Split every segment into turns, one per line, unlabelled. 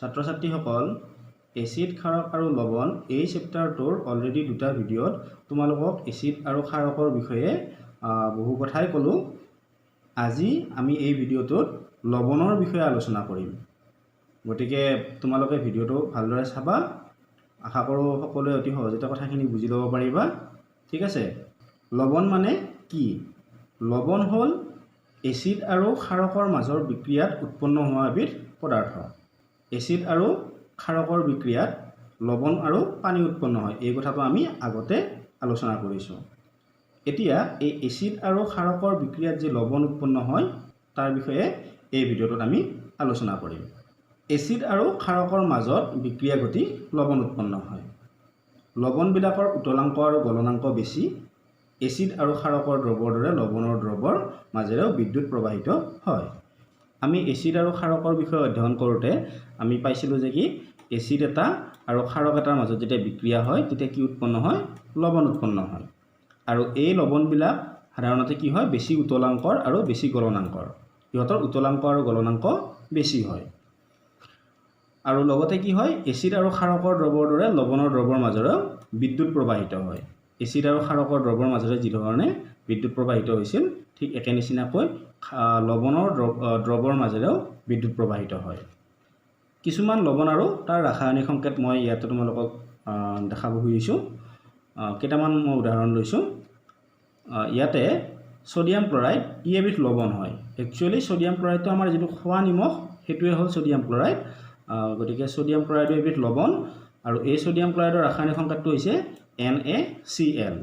ছাত্ৰ ছাত্ৰীসকল, এচিড, ক্ষাৰক আৰু লৱণ এই চেপ্টাৰটোৰ অলৰেডি দুটা ভিডিঅ'ত তোমালোকক এচিড আৰু ক্ষাৰকৰ বিষয়ে বহু কথাই ক'লোঁ। আজি আমি এই ভিডিঅ'টোত লৱণৰ বিষয়ে আলোচনা কৰিম। গতিকে তোমালোকে ভিডিঅ'টো ভালদৰে চাবা। আশা কৰোঁ সকলোৱে অতি সহজতে কথাখিনি বুজি ল'ব পাৰিবা। ঠিক আছে। লৱণ মানে কি? লৱণ হ'ল এচিড আৰু ক্ষাৰকৰ মাজৰ বিক্ৰিয়াত উৎপন্ন হোৱা এবিধ পদাৰ্থ। এচিড আৰু ক্ষাৰকৰ বিক্ৰিয়াত লৱণ আৰু পানী উৎপন্ন হয়, এই কথাটো আমি আগতে আলোচনা কৰিছোঁ। এতিয়া এই এচিড আৰু ক্ষাৰকৰ বিক্ৰিয়াত যি লৱণ উৎপন্ন হয়, তাৰ বিষয়ে এই ভিডিঅ'টোত আমি আলোচনা কৰিম। এচিড আৰু ক্ষাৰকৰ মাজত বিক্ৰিয়া ঘটি লৱণ উৎপন্ন হয়। লৱণবিলাকৰ উতলাংক আৰু গলনাংক বেছি। এচিড আৰু ক্ষাৰকৰ দ্ৰৱৰ দৰে লৱণৰ দ্ৰৱৰ মাজেৰেও বিদ্যুৎ প্ৰবাহিত হয়। আমি এচিড আৰু ক্ষাৰকৰ বিষয়ে অধ্যয়ন কৰোঁতে আমি পাইছিলোঁ যে কি এচিড এটা আৰু ক্ষাৰক এটাৰ মাজত যেতিয়া বিক্ৰিয়া হয়, তেতিয়া কি উৎপন্ন হয়? লৱণ উৎপন্ন হয়। আৰু এই লৱণবিলাক সাধাৰণতে কি হয়? বেছি উতলাংকৰ আৰু বেছি গলনাংকৰ। ইহঁতৰ উতলাংক আৰু গলনাংক বেছি হয়। আৰু লগতে কি হয়? এচিড আৰু ক্ষাৰকৰ দ্ৰৱৰ দৰে লৱণৰ দ্ৰৱৰ মাজেৰেও বিদ্যুৎ প্ৰবাহিত হয়। এচিড আৰু ক্ষাৰকৰ দ্ৰৱৰ মাজেৰে যিধৰণে বিদ্যুৎ প্ৰবাহিত হৈছিল, ঠিক একে নিচিনাকৈ লৱণৰ দ্ৰৱৰ মাজেৰেও বিদ্যুৎ প্ৰবাহিত হয়। কিছুমান লৱণ আৰু তাৰ ৰাসায়নিক সংকেত মই ইয়াতে তোমালোকক দেখাব খুজিছোঁ। কেইটামান মই উদাহৰণ লৈছোঁ ইয়াতে। ছ'ডিয়াম ক্লৰাইড, ই এবিধ লৱণ হয়। একচুৱেলি ছ'ডিয়াম ক্লৰাইডটো আমাৰ যিটো খোৱা নিমখ, সেইটোৱে হ'ল ছ'ডিয়াম ক্লৰাইড। গতিকে ছ'ডিয়াম ক্লৰাইডো এবিধ লৱণ আৰু এই ছ'ডিয়াম ক্লৰাইডৰ ৰাসায়নিক সংকেতটো হৈছে NaCl।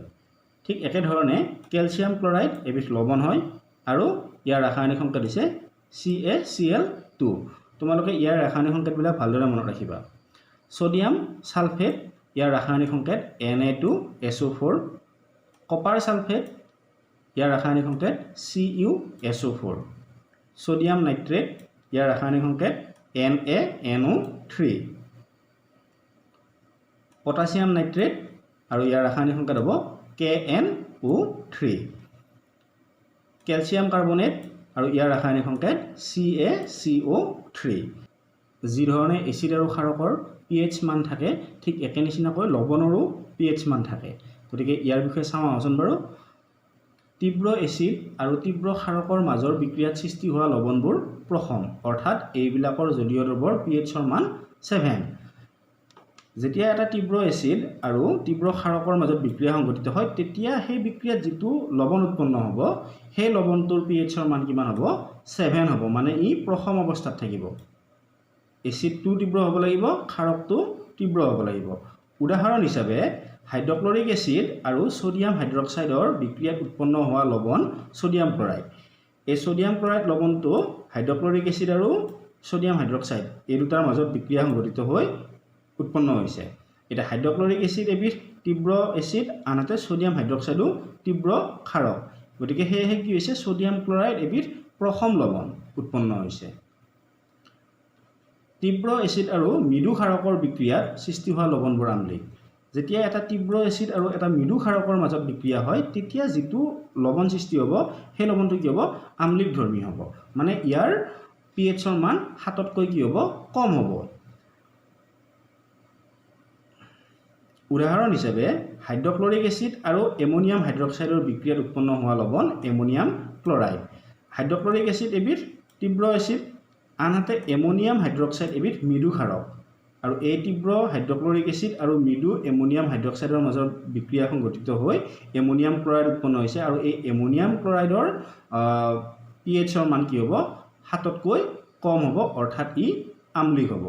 ঠিক একেধৰণে কেলছিয়াম ক্লৰাইড এবিধ লৱণ হয় আৰু ইয়াৰ ৰাসায়নিক সংকেত হৈছে CaCl2। তোমালোকে ইয়াৰ ৰাসায়নিক সংকেতবিলাক ভালদৰে মনত ৰাখিবা। ছ'ডিয়াম ছালফেট, ইয়াৰ ৰাসায়নিক সংকেত Na2SO4। Copper sulphate, ইয়াৰ ৰাসায়নিক সংকেত CuSO4। Sodium nitrate, ইয়াৰ ৰাসায়নিক সংকেত NaNO3। Potassium nitrate আৰু ইয়াৰ ৰাসায়নিক সংকেত হ'ব KNO3। Calcium carbonate আৰু ইয়াৰ ৰাসায়নিক সংকেত CaCO3। যিধৰণে এচিড আৰু ক্ষাৰকৰ পি এইচ মান থাকে, ঠিক একে নিচিনাকৈ লৱণৰো পি এইচ মান থাকে। গতিকে ইয়াৰ বিষয়ে চাওঁ আহোচোন বাৰু। তীব্ৰ এচিড আৰু তীব্ৰ ক্ষাৰকৰ মাজৰ বিক্ৰিয়াত সৃষ্টি হোৱা লৱণবোৰ প্ৰশম, অৰ্থাৎ এইবিলাকৰ জলীয় দ্ৰৱৰ পি এইচৰ মান 7। যেতিয়া এটা তীব্ৰ এচিড আৰু তীব্ৰ ক্ষাৰকৰ মাজত বিক্ৰিয়া সংঘটিত হয়, তেতিয়া সেই বিক্ৰিয়াত যিটো লৱণ উৎপন্ন হ'ব, সেই লৱণটোৰ পি এইচৰ মান কিমান হ'ব? 7 হ'ব। মানে ই প্ৰশম অৱস্থাত থাকিব। এচিডটোও তীব্ৰ হ'ব লাগিব, ক্ষাৰকটো তীব্ৰ হ'ব লাগিব। উদাহৰণ হিচাপে হাইড্ৰক্লৰিক এচিড আৰু ছ'ডিয়াম হাইড্ৰক্সাইডৰ বিক্ৰিয়াত উৎপন্ন হোৱা লৱণ ছ'ডিয়াম ক্লৰাইড। এই ছ'ডিয়াম ক্লৰাইড লৱণটো হাইড্ৰক্লৰিক এচিড আৰু ছ'ডিয়াম হাইড্ৰক্সাইড, এই দুটাৰ মাজত বিক্ৰিয়া সংঘটিত হৈ উৎপন্ন হৈছে। এতিয়া হাইড্ৰক্লৰিক এচিড এবিধ তীব্ৰ এচিড, আনহাতে ছ'ডিয়াম হাইড্ৰক্সাইডো তীব্ৰ ক্ষাৰক। গতিকে সেয়েহে কি হৈছে? ছ'ডিয়াম ক্লৰাইড এবিধ প্ৰশম লৱণ উৎপন্ন হৈছে। তীব্ৰ এচিড আৰু মৃদু ক্ষাৰকৰ বিক্ৰিয়াত সৃষ্টি হোৱা লৱণবোৰ আম্লিক। যেতিয়া এটা তীব্ৰ এচিড আৰু এটা মৃদু ক্ষাৰকৰ মাজত বিক্ৰিয়া হয়, তেতিয়া যিটো লৱণ সৃষ্টি হ'ব, সেই লৱণটো কি হ'ব? আম্লিক ধৰ্মী হ'ব। মানে ইয়াৰ পি এইচৰ মান 7তকৈ কি হ'ব? কম হ'ব। উদাহৰণ হিচাপে হাইড্ৰক্লৰিক এচিড আৰু এমনিয়াম হাইড্ৰক্সাইডৰ বিক্ৰিয়াত উৎপন্ন হোৱা লৱণ এমনিয়াম ক্লৰাইড। হাইড্ৰক্লৰিক এচিড এবিধ তীব্ৰ এচিড, আনহাতে এমনিয়াম হাইড্ৰক্সাইড এবিধ মৃদু ক্ষাৰক। আৰু এই তীব্ৰ হাইড্ৰক্লৰিক এচিড আৰু মৃদু এমনিয়াম হাইড্ৰক্সাইডৰ মাজৰ বিক্ৰিয়া সংঘটিত হৈ এমনিয়াম ক্লৰাইড উৎপন্ন হৈছে। আৰু এই এমনিয়াম ক্লৰাইডৰ পি এইচৰ মান কি হ'ব? 7তকৈ কম হ'ব, অৰ্থাৎ ই আম্লিক হ'ব।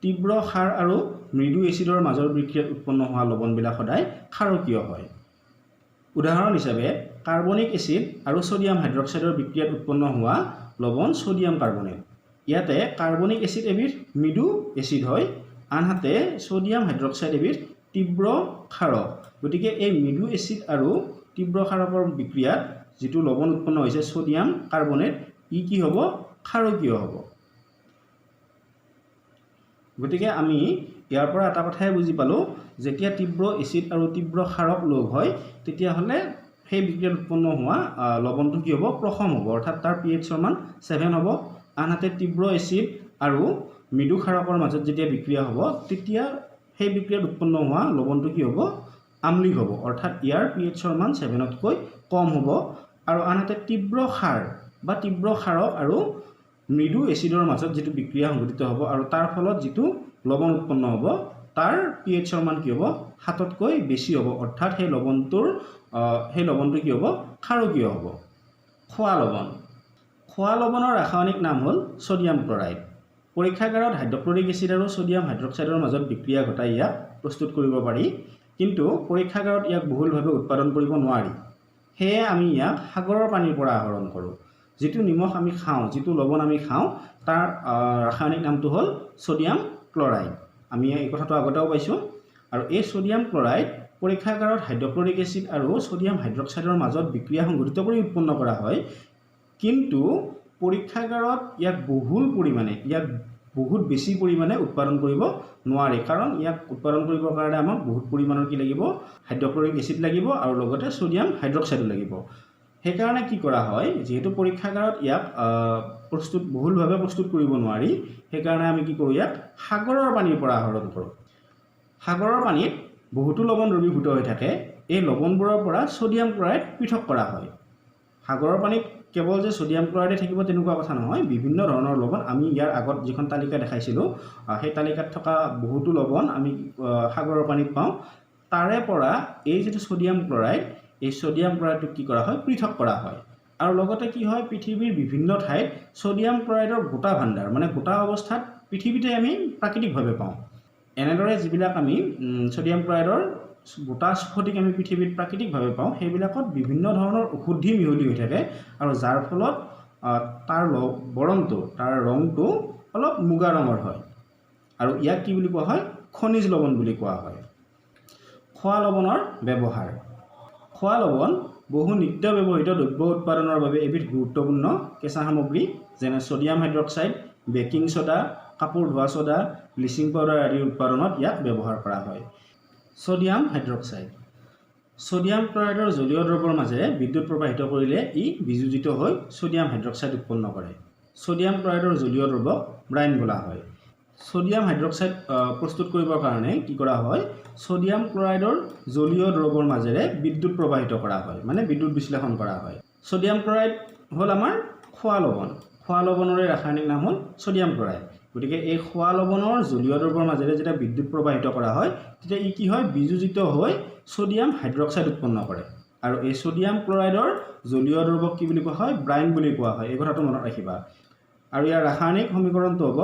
তীব্ৰ ক্ষাৰ আৰু মৃদু এচিডৰ মাজৰ বিক্ৰিয়াত উৎপন্ন হোৱা লৱণবিলাক সদায় ক্ষাৰকীয় হয়। উদাহৰণ হিচাপে কাৰ্বনিক এচিড আৰু ছ'ডিয়াম হাইড্ৰক্সাইডৰ বিক্ৰিয়াত উৎপন্ন হোৱা লৱণ ছ'ডিয়াম কাৰ্বনেট। ইয়াতে কাৰ্বনিক এচিড এবিধ মৃদু এচিড হয়, আনহাতে ছ'ডিয়াম হাইড্ৰক্সাইড এবিধ তীব্ৰ ক্ষাৰক। গতিকে এই মৃদু এচিড আৰু তীব্ৰ ক্ষাৰকৰ বিক্ৰিয়াত যিটো লৱণ উৎপন্ন হৈছে, ছ'ডিয়াম কাৰ্বনেট, ই কি হ'ব? ক্ষাৰকীয় হ'ব। গতিকে আমি ইয়াৰ পৰা এটা কথাই বুজি পালোঁ, যেতিয়া তীব্ৰ এচিড আৰু তীব্ৰ ক্ষাৰক লগ হয়, তেতিয়াহ'লে সেই বিক্ৰিয়াত উৎপন্ন হোৱা লৱণটো কি হ'ব? প্ৰশম হ'ব, অৰ্থাৎ তাৰ পি এইচৰ মান 7 হ'ব। আনহাতে তীব্ৰ এচিড আৰু মৃদু ক্ষাৰকৰ মাজত যেতিয়া বিক্ৰিয়া হ'ব, তেতিয়া সেই বিক্ৰিয়াত উৎপন্ন হোৱা লৱণটো কি হ'ব? আম্লিক হ'ব, অৰ্থাৎ ইয়াৰ পি এইচৰ মান 7তকৈ কম হ'ব। আৰু আনহাতে তীব্ৰ ক্ষাৰ বা তীব্ৰ ক্ষাৰক আৰু মৃদু এচিডৰ মাজত যিটো বিক্ৰিয়া সংঘটিত হ'ব আৰু তাৰ ফলত যিটো লৱণ উৎপন্ন হ'ব, তাৰ পি এইচৰ মান কি হ'ব? 7তকৈ বেছি হ'ব, অৰ্থাৎ সেই লৱণটো কি হ'ব? ক্ষাৰকীয় হ'ব। খোৱা লৱণ। খোৱা লৱণৰ ৰাসায়নিক নাম হ'ল ছ'ডিয়াম ক্লৰাইড। পৰীক্ষাগাৰত হাইড্ৰক্লৰিক এচিড আৰু ছ'ডিয়াম হাইড্ৰক্সাইডৰ মাজত বিক্ৰিয়া ঘটাই ইয়াক প্ৰস্তুত কৰিব পাৰি। কিন্তু পৰীক্ষাগাৰত ইয়াক বহুলভাৱে উৎপাদন কৰিব নোৱাৰি। সেয়ে আমি ইয়াক সাগৰৰ পানীৰ পৰা আহৰণ কৰোঁ। যিটো নিমখ আমি খাওঁ, যিটো লৱণ আমি খাওঁ, তাৰ ৰাসায়নিক নামটো হ'ল ছ'ডিয়াম ক্লৰাইড। আমি এই কথাটো আগতেও পাইছোঁ। আৰু এই ছ'ডিয়াম ক্লৰাইড পৰীক্ষাগাৰত হাইড্ৰক্লৰিক এচিড আৰু ছ'ডিয়াম হাইড্ৰক্সাইডৰ মাজত বিক্ৰিয়া সংঘটিত কৰি উৎপন্ন কৰা হয়। কিন্তু পৰীক্ষাগাৰত ইয়াক বহুত বেছি পৰিমাণে উৎপাদন কৰিব নোৱাৰি, কাৰণ ইয়াক উৎপাদন কৰিবৰ কাৰণে আমাক বহুত পৰিমাণৰ কি লাগিব? হাইড্ৰক্লৰিক এচিড লাগিব আৰু লগতে ছ'ডিয়াম হাইড্ৰক্সাইডো লাগিব। সেইকাৰণে কি কৰা হয়, যিহেতু পৰীক্ষাগাৰত ইয়াক বহুলভাৱে প্ৰস্তুত কৰিব নোৱাৰি, সেইকাৰণে আমি কি কৰোঁ? ইয়াক সাগৰৰ পানীৰ পৰা আহৰণ কৰোঁ। সাগৰৰ পানীত বহুতো লৱণ দ্ৰৱীভূত হৈ থাকে। এই লৱণবোৰৰ পৰা ছ'ডিয়াম ক্লৰাইড পৃথক কৰা হয়। সাগৰৰ পানীত কেৱল যে ছ'ডিয়াম ক্লৰাইডে থাকিব তেনেকুৱা কথা নহয়। বিভিন্ন ধৰণৰ লৱণ, আমি ইয়াৰ আগত যিখন তালিকা দেখাইছিলোঁ, সেই তালিকাত থকা বহুতো লৱণ আমি সাগৰৰ পানীত পাওঁ। তাৰে পৰা এই যিটো ছ'ডিয়াম ক্লৰাইড, এই ছ'ডিয়াম ক্লৰাইডটোক কি কৰা হয়? পৃথক কৰা হয়। আৰু লগতে কি হয়, পৃথিৱীৰ বিভিন্ন ঠাইত ছ'ডিয়াম ক্লৰাইডৰ গোটা ভাণ্ডাৰ, মানে গোটা অৱস্থাত পৃথিৱীতে আমি প্ৰাকৃতিকভাৱে পাওঁ। এনেদৰে যিবিলাক আমি ছ'ডিয়াম ক্লৰাইডৰ গোটা স্ফটিক আমি পৃথিৱীত প্ৰাকৃতিকভাৱে পাওঁ, সেইবিলাকত বিভিন্ন ধৰণৰ অশুদ্ধি মিহলি হৈ থাকে আৰু যাৰ ফলত তাৰ বৰণটো, তাৰ ৰংটো অলপ মুগা ৰঙৰ হয়। আৰু ইয়াক কি বুলি কোৱা হয়? খনিজ লৱণ বুলি কোৱা হয়। খোৱা লৱণৰ ব্যৱহাৰ। খোৱা লৱণ বহু নিত্য ব্যৱহৃত দ্ৰব্য উৎপাদনৰ বাবে এবিধ গুৰুত্বপূৰ্ণ কেঁচা সামগ্ৰী, যেনে ছ'ডিয়াম হাইড্ৰক্সাইড, বেকিং ছ'ডা, কাপোৰ ধোৱা ছ'ডা, ব্লিচিং পাউডাৰ আদিৰ উৎপাদনত ইয়াক ব্যৱহাৰ কৰা হয়। Sodium hydroxide. ছ'ডিয়াম ক্লৰাইডৰ জলীয় দ্ৰৱৰ মাজেৰে বিদ্যুৎ প্ৰবাহিত কৰিলে ই বিযোজিত হৈ ছ'ডিয়াম হাইড্ৰক্সাইড উৎপন্ন কৰে। ছ'ডিয়াম ক্লৰাইডৰ জলীয় দ্ৰৱক ব্ৰাইন বোলা হয়। ছ'ডিয়াম হাইড্ৰক্সাইড প্ৰস্তুত কৰিবৰ কাৰণে কি কৰা হয়? ছ'ডিয়াম ক্লৰাইডৰ জলীয় দ্ৰৱৰ মাজেৰে বিদ্যুৎ প্ৰবাহিত কৰা হয়, মানে বিদ্যুৎ বিশ্লেষণ কৰা হয়। ছ'ডিয়াম ক্লৰাইড হ'ল আমাৰ খোৱা লৱণ। খোৱা লৱণৰে ৰাসায়নিক নাম হ'ল ছ'ডিয়াম ক্লৰাইড। গতিকে এই খোৱা লৱণৰ জলীয় দ্ৰৱৰ মাজেৰে যেতিয়া বিদ্যুৎ প্ৰবাহিত কৰা হয়, তেতিয়া ই কি হয়? বিযোজিত হৈ ছ'ডিয়াম হাইড্ৰক্সাইড উৎপন্ন কৰে। আৰু এই ছ'ডিয়াম ক্লৰাইডৰ জলীয় দ্ৰৱক কি বুলি কোৱা হয়? ব্ৰাইন বুলি কোৱা হয়। এই কথাটো মনত ৰাখিবা। আৰু ইয়াৰ ৰাসায়নিক সমীকৰণটো হ'ব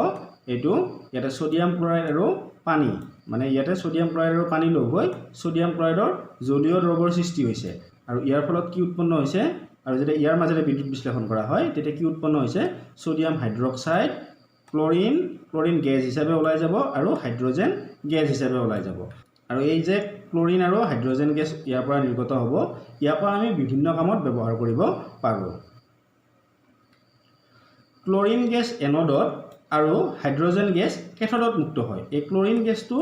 এইটো। ইয়াতে ছ'ডিয়াম ক্লৰাইড আৰু পানী, মানে ইয়াতে ছ'ডিয়াম ক্লৰাইড আৰু পানী লগ হৈ ছ'ডিয়াম ক্লৰাইডৰ জলীয় দ্ৰৱৰ সৃষ্টি হৈছে। আৰু ইয়াৰ ফলত কি উৎপন্ন হৈছে? আৰু যেতিয়া ইয়াৰ মাজেৰে বিদ্যুৎ বিশ্লেষণ কৰা হয়, তেতিয়া কি উৎপন্ন হৈছে? Sodium hydroxide, chlorine, chlorine gas হিচাপে ওলাই যাব আৰু হাইড্ৰজেন গেছ হিচাপে ওলাই যাব। আৰু এই যে ক্লৰিন আৰু হাইড্ৰজেন গেছ ইয়াৰ পৰা নিৰ্গত হ'ব, ইয়াৰ পৰা আমি বিভিন্ন কামত ব্যৱহাৰ কৰিব পাৰোঁ। ক্লৰিন গেছ এন'ডত আৰু হাইড্ৰজেন গেছ কেথডত মুক্ত হয়। এই ক্লৰিন গেছটো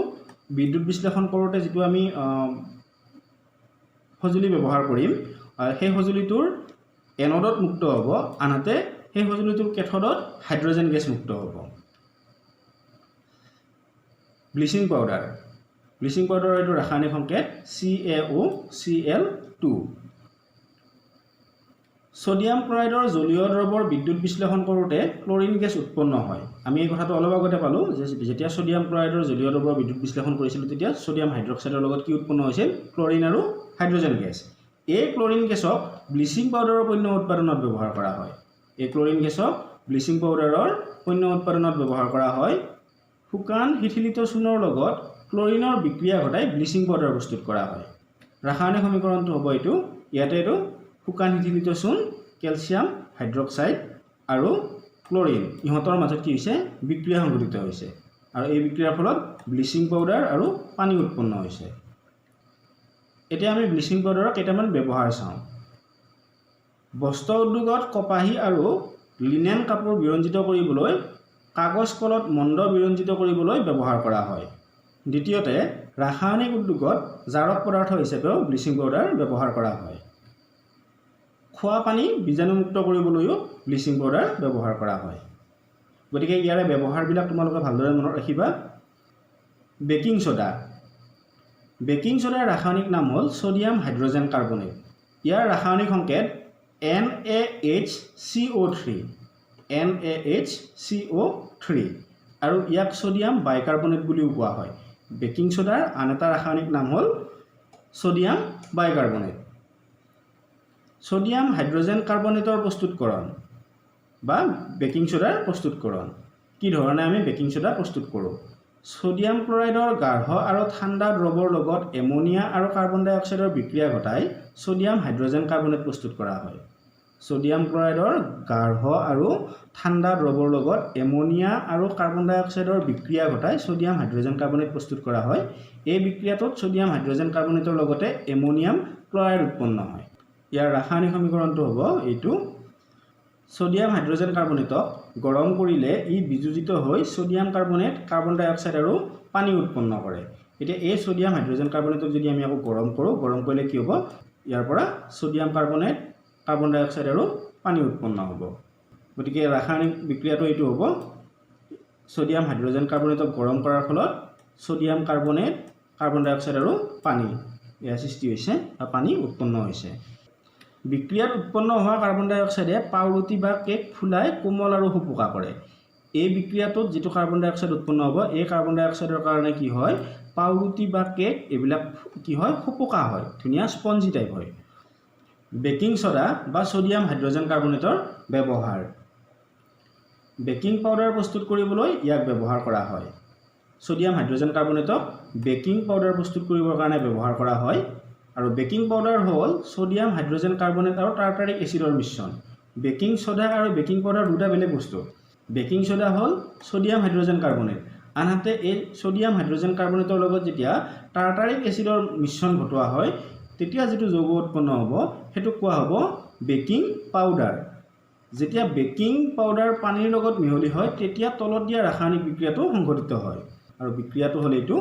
বিদ্যুৎ বিশ্লেষণ কৰোঁতে যিটো আমি সঁজুলি ব্যৱহাৰ কৰিম, সেই সঁজুলিটোৰ এন'ডত মুক্ত হ'ব, আনহাতে সেই সঁজুলিটোৰ কেথডত হাইড্ৰজেন গেছ মুক্ত হ'ব। Bleaching powder. ব্লিচিং পাউডাৰৰ এইটো ৰাসায়নিক সংকেত CaOCl2। Sodium ক্লৰাইডৰ জলীয় দ্ৰৱৰ বিদ্যুৎ বিশ্লেষণ কৰোঁতে ক্লৰিন গেছ উৎপন্ন হয়। আমি এই কথাটো অলপ আগতে পালোঁ যে যেতিয়া ছ'ডিয়াম ক্লৰাইডৰ জলীয় দ্ৰৱৰ বিদ্যুৎ বিশ্লেষণ কৰিছিলোঁ, তেতিয়া ছ'ডিয়াম হাইড্ৰক্সাইডৰ লগত কি উৎপন্ন হৈছিল? ক্লৰিন আৰু হাইড্ৰজেন গেছ। এই ক্লৰিন গেছক ব্লিচিং পাউডাৰৰ পণ্য উৎপাদনত ব্যৱহাৰ কৰা হয়। এই ক্লৰিন গেছক ব্লিচিং পাউডাৰৰ পণ্য উৎপাদনত ব্যৱহাৰ কৰা হয়। শুকান শিথিলিত চূণৰ লগত ক্লৰিনৰ বিক্ৰিয়া ঘটাই ব্লিচিং পাউডাৰ প্ৰস্তুত কৰা হয়। ৰাসায়নিক সমীকৰণটো হ'ব এইটো। ইয়াতে এইটো শুকান শিথিলিত চূণ, কেলছিয়াম হাইড্ৰক্সাইড আৰু ক্লৰিন, ইহঁতৰ মাজত কি হৈছে? বিক্ৰিয়া সংঘটিত হৈছে। আৰু এই বিক্ৰিয়াৰ ফলত ব্লিচিং পাউডাৰ আৰু পানী উৎপন্ন হৈছে। এতিয়া আমি ব্লিচিং পাউডাৰৰ কেইটামান ব্যৱহাৰ চাওঁ। বস্ত্ৰ উদ্যোগত কপাহী আৰু লিনেন কাপোৰ বিৰঞ্জিত কৰিবলৈ, কাগজ কলত মণ্ড বিৰঞ্জিত কৰিবলৈ ব্যৱহাৰ কৰা হয়। দ্বিতীয়তে, ৰাসায়নিক উদ্যোগত জাৰক পদাৰ্থ হিচাপেও ব্লিচিং পাউডাৰ ব্যৱহাৰ কৰা হয়। খোৱা পানী বীজাণুমুক্ত কৰিবলৈও ব্লিচিং পাউডাৰ ব্যৱহাৰ কৰা হয়। গতিকে ইয়াৰে ব্যৱহাৰবিলাক তোমালোকে ভালদৰে মনত ৰাখিবা। Baking soda. বেকিং ছ'ডাৰ ৰাসায়নিক নাম হ'ল ছ'ডিয়াম হাইড্ৰজেন কাৰ্বনেট। ইয়াৰ ৰাসায়নিক সংকেত NaHCO3, NaHCO3। আৰু ইয়াক ছ'ডিয়াম বাইকাৰ্বনেট বুলিও কোৱা হয়। বেকিং ছ'ডাৰ আন এটা ৰাসায়নিক নাম হ'ল ছ'ডিয়াম বাইকাৰ্বনেট। ছ'ডিয়াম হাইড্ৰজেন কাৰ্বনেটৰ প্ৰস্তুতকৰণ বা বেকিং ছ'ডাৰ প্ৰস্তুতকৰণ। কি ধৰণে আমি বেকিং ছ'ডা প্ৰস্তুত কৰোঁ? ছ'ডিয়াম ক্লৰাইডৰ গাঢ় আৰু ঠাণ্ডা দ্ৰৱৰ লগত এম'নিয়া আৰু কাৰ্বন ডাই অক্সাইডৰ বিক্ৰিয়া ঘটাই ছ'ডিয়াম হাইড্ৰজেন কাৰ্বনেট প্ৰস্তুত কৰা হয়। ছ'ডিয়াম ক্লৰাইডৰ গাঢ় আৰু ঠাণ্ডা দ্ৰৱৰ লগত এম'নিয়া আৰু কাৰ্বন ডাই অক্সাইডৰ বিক্ৰিয়া ঘটাই ছ'ডিয়াম হাইড্ৰজেন কাৰ্বনেট প্ৰস্তুত কৰা হয়। এই বিক্ৰিয়াটোত ছ'ডিয়াম হাইড্ৰজেন কাৰ্বনেটৰ লগতে এম'নিয়াম ক্লৰাইড উৎপন্ন হয়। ইয়াৰ ৰাসায়নিক সমীকৰণটো হ'ব এইটো। ছ'ডিয়াম হাইড্ৰজেন কাৰ্বনেটক গৰম কৰিলে ই বিযোজিত হৈ ছ'ডিয়াম কাৰ্বনেট, কাৰ্বন ডাই অক্সাইড আৰু পানী উৎপন্ন কৰে। এতিয়া এই ছ'ডিয়াম হাইড্ৰজেন কাৰ্বনেটক যদি আমি আকৌ গৰম কৰোঁ, গৰম কৰিলে কি হ'ব? ইয়াৰ পৰা ছ'ডিয়াম কাৰ্বনেট, কাৰ্বন ডাই অক্সাইড আৰু পানী উৎপন্ন হ'ব। গতিকে ৰাসায়নিক বিক্ৰিয়াটো এইটো হ'ব। ছ'ডিয়াম হাইড্ৰজেন কাৰ্বনেটক গৰম কৰাৰ ফলত ছ'ডিয়াম কাৰ্বনেট, কাৰ্বন ডাই অক্সাইড আৰু পানী ইয়াৰ সৃষ্টি হৈছে বা পানী উৎপন্ন হৈছে। বিক্ৰিয়াত উৎপন্ন হোৱা কাৰ্বন ডাই অক্সাইডে পাউৰুটি বা কেক ফুলাই কোমল আৰু সোপোকা কৰে। এই বিক্ৰিয়াটোত যিটো কাৰ্বন ডাই অক্সাইড উৎপন্ন হ'ব, এই কাৰ্বন ডাই অক্সাইডৰ কাৰণে কি হয়? পাউৰুটি বা কেক এইবিলাক কি হয়? সোপোকা হয়, ধুনীয়া স্পঞ্জি টাইপ হয়। বেকিং ছ'ডা বা ছ'ডিয়াম হাইড্ৰজেন কাৰ্বনেটৰ ব্যৱহাৰ। বেকিং পাউডাৰ প্ৰস্তুত কৰিবলৈ ইয়াক ব্যৱহাৰ কৰা হয়। ছ'ডিয়াম হাইড্ৰজেন কাৰ্বনেটক বেকিং পাউডাৰ প্ৰস্তুত কৰিবৰ কাৰণে ব্যৱহাৰ কৰা হয়। আৰু বেকিং পাউডাৰ হ'ল ছ'ডিয়াম হাইড্ৰজেন কাৰ্বনেট আৰু টাৰ্টাৰিক এচিডৰ মিশ্ৰণ। বেকিং ছ'ডা আৰু বেকিং পাউডাৰ দুটা বেলেগ বস্তু। বেকিং ছ'ডা হ'ল ছ'ডিয়াম হাইড্ৰজেন কাৰ্বনেট। আনহাতে এই ছ'ডিয়াম হাইড্ৰজেন কাৰ্বনেটৰ লগত যেতিয়া টাৰ্টাৰিক এচিডৰ মিশ্ৰণ ঘটোৱা হয়, তেতিয়া যিটো যৌগ উৎপন্ন হ'ব, সেইটোক কোৱা হ'ব বেকিং পাউডাৰ। যেতিয়া বেকিং পাউডাৰ পানীৰ লগত মিহলি হয়, তেতিয়া তলত দিয়া ৰাসায়নিক বিক্ৰিয়াটো সংঘটিত হয়। আৰু বিক্ৰিয়াটো হ'ল এইটো।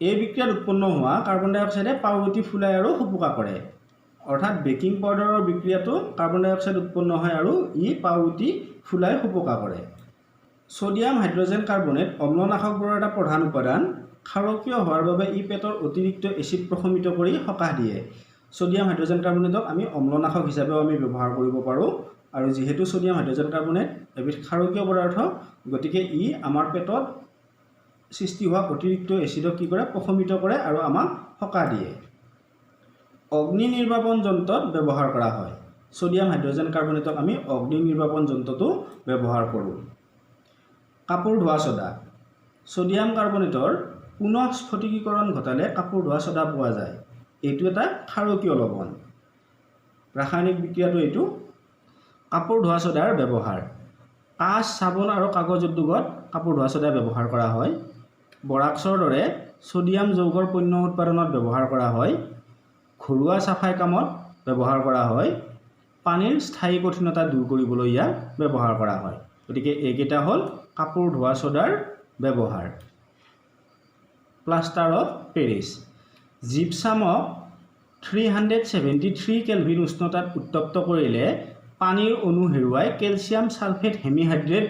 এই বিক্ৰিয়াত উৎপন্ন হোৱা কাৰ্বন ডাই অক্সাইডে পাউৰুটি ফুলাই আৰু সোপোকা কৰে। অৰ্থাৎ বেকিং পাউডাৰৰ বিক্ৰিয়াটো কাৰ্বন ডাই অক্সাইড উৎপন্ন হয় আৰু ই পাউৰুটি ফুলাই সোপোকা কৰে। ছ'ডিয়াম হাইড্ৰজেন কাৰ্বনেট অম্লনাশকবোৰৰ এটা প্ৰধান উপাদান। ক্ষাৰকীয় হোৱাৰ বাবে ই পেটৰ অতিৰিক্ত এচিড প্ৰশমিত কৰি সকাহ দিয়ে। ছ'ডিয়াম হাইড্ৰজেন কাৰ্বনেটক আমি অম্লনাশক হিচাপেও আমি ব্যৱহাৰ কৰিব পাৰোঁ। আৰু যিহেতু ছ'ডিয়াম হাইড্ৰজেন কাৰ্বনেট এবিধ ক্ষাৰকীয় পদাৰ্থ, গতিকে ই আমাৰ পেটত সৃষ্টি হোৱা অতিৰিক্ত এচিডক কি কৰে? প্ৰশমিত কৰে আৰু আমাক সকাহ দিয়ে। অগ্নি নিৰ্বাপন যন্ত্ৰত ব্যৱহাৰ কৰা হয়। ছ'ডিয়াম হাইড্ৰজেন কাৰ্বনেটক আমি অগ্নি নিৰ্বাপন যন্ত্ৰতো ব্যৱহাৰ কৰোঁ। কাপোৰ ধোৱা ছ'ডা। ছ'ডিয়াম কাৰ্বনেটৰ পুনঃ স্ফটিকীকৰণ ঘটালে কাপোৰ ধোৱা ছ'ডা পোৱা যায়। এইটো এটা ক্ষাৰকীয় লৱণ। ৰাসায়নিক বিক্ৰিয়াটো এইটো। কাপোৰ ধোৱা ছ'ডাৰ ব্যৱহাৰ। কাঁচ, চাবোন আৰু কাগজ উদ্যোগত কাপোৰ ধোৱা ছ'ডা ব্যৱহাৰ কৰা হয়। বৰাক্সৰ দৰে ছ'ডিয়াম যৌগৰ পণ্য উৎপাদনত ব্যৱহাৰ কৰা হয়। ঘৰুৱা চাফাই কামত ব্যৱহাৰ কৰা হয়। পানীৰ স্থায়ী কঠিনতা দূৰ কৰিবলৈ ইয়াক ব্যৱহাৰ কৰা হয়। গতিকে এইকেইটা হ'ল কাপোৰ ধোৱা ছ'ডাৰ ব্যৱহাৰ। Plaster of Paris. জিপছামক 373 kelvin উষ্ণতাত উত্তপ্ত কৰিলে পানীৰ অণু হেৰুৱাই কেলছিয়াম ছালফেট হেমিহাইড্ৰেট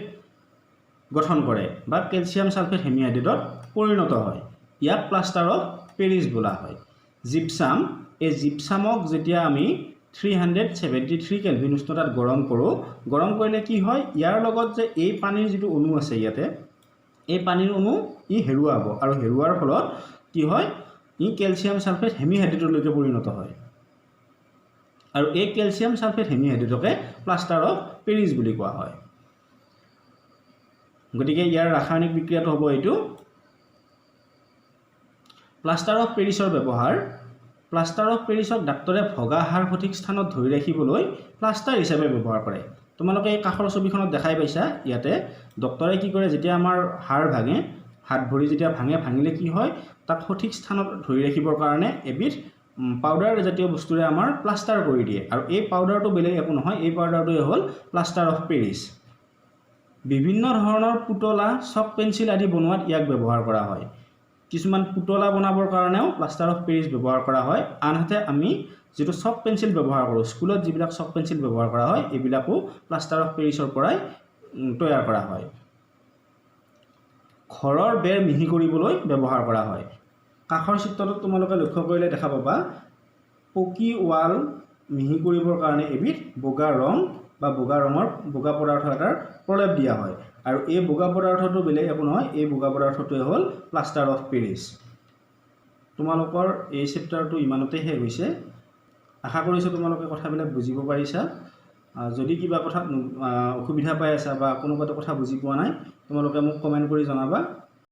গঠন কৰে বা কেলছিয়াম ছালফেট হেমিহাইড্ৰেটত পৰিণত হয়। ইয়াক প্লাষ্টাৰ অফ পেৰিছ বোলা হয়। জিপছাম, এই জিপছামক যেতিয়া আমি 373 কেলভিন উষ্ণতাত গৰম কৰোঁ, গৰম কৰিলে কি হয়? ইয়াৰ লগত যে এই পানীৰ যিটো অণু আছে ইয়াতে, এই পানীৰ অণু ই হেৰুৱাব আৰু হেৰুৱাৰ ফলত কি হয়? ই কেলছিয়াম ছালফেট হেমিহাইড্ৰেটলৈকে পৰিণত হয়। আৰু এই কেলছিয়াম ছালফেট হেমিহাইড্ৰেটকে প্লাষ্টাৰ অফ পেৰিছ বুলি কোৱা হয়। গতিকে ইয়াৰ ৰাসায়নিক বিক্ৰিয়াটো হ'ব এইটো। প্লাষ্টাৰ অফ পেৰিছৰ ব্যৱহাৰ। প্লাষ্টাৰ অফ পেৰিছক ডাক্তৰে ভগা হাড় সঠিক স্থানত ধৰি ৰাখিবলৈ প্লাষ্টাৰ হিচাপে ব্যৱহাৰ কৰে। তোমালোকে এই কাষৰ ছবিখনত দেখাই পাইছা। ইয়াতে ডক্তৰে কি কৰে? যেতিয়া আমাৰ হাড় ভাঙে, হাত ভৰি যেতিয়া ভাঙে, ভাঙিলে কি হয়? তাক সঠিক স্থানত ধৰি ৰাখিবৰ কাৰণে এবিধ পাউডাৰ জাতীয় বস্তুৰে আমাৰ প্লাষ্টাৰ কৰি দিয়ে। আৰু এই পাউডাৰটো বেলেগ একো নহয়, এই পাউডাৰটোৱে হ'ল প্লাষ্টাৰ অফ পেৰিছ। বিভিন্ন ধৰণৰ পুতলা, চক পেঞ্চিল আদি বনোৱাত ইয়াক ব্যৱহাৰ কৰা হয়। কিছুমান পুতলা বনাবৰ কাৰণেও প্লাষ্টাৰ অফ পেৰিছ ব্যৱহাৰ কৰা হয়। আনহাতে আমি যিটো চক পেঞ্চিল ব্যৱহাৰ কৰোঁ, স্কুলত যিবিলাক চক পেঞ্চিল ব্যৱহাৰ কৰা হয়, এইবিলাকো প্লাষ্টাৰ অফ পেৰিছৰ পৰাই তৈয়াৰ কৰা হয়। ঘৰৰ বেৰ মিহি কৰিবলৈ ব্যৱহাৰ কৰা হয়। কাষৰ চিত্ৰটোত তোমালোকে লক্ষ্য কৰিলে দেখা পাবা, পকী ৱাল মিহি কৰিবৰ কাৰণে এবিধ বগা ৰং বা বগা ৰঙৰ বগা পদাৰ্থ এটাৰ প্ৰলেপ দিয়া হয় আৰু এই বগা পদাৰ্থটো বেলেগ একো নহয়, এই বগা পদাৰ্থটোৱে হ'ল প্লাষ্টাৰ অফ পেৰিছ। তোমালোকৰ এই চেপ্টাৰটো ইমানতে শেষ হৈছে। আশা কৰিছোঁ তোমালোকে কথাবিলাক বুজিব পাৰিছা। যদি কিবা কথাত অসুবিধা পাই আছা বা কোনোবাটো কথা বুজি পোৱা নাই, তোমালোকে মোক কমেণ্ট কৰি জনাবা।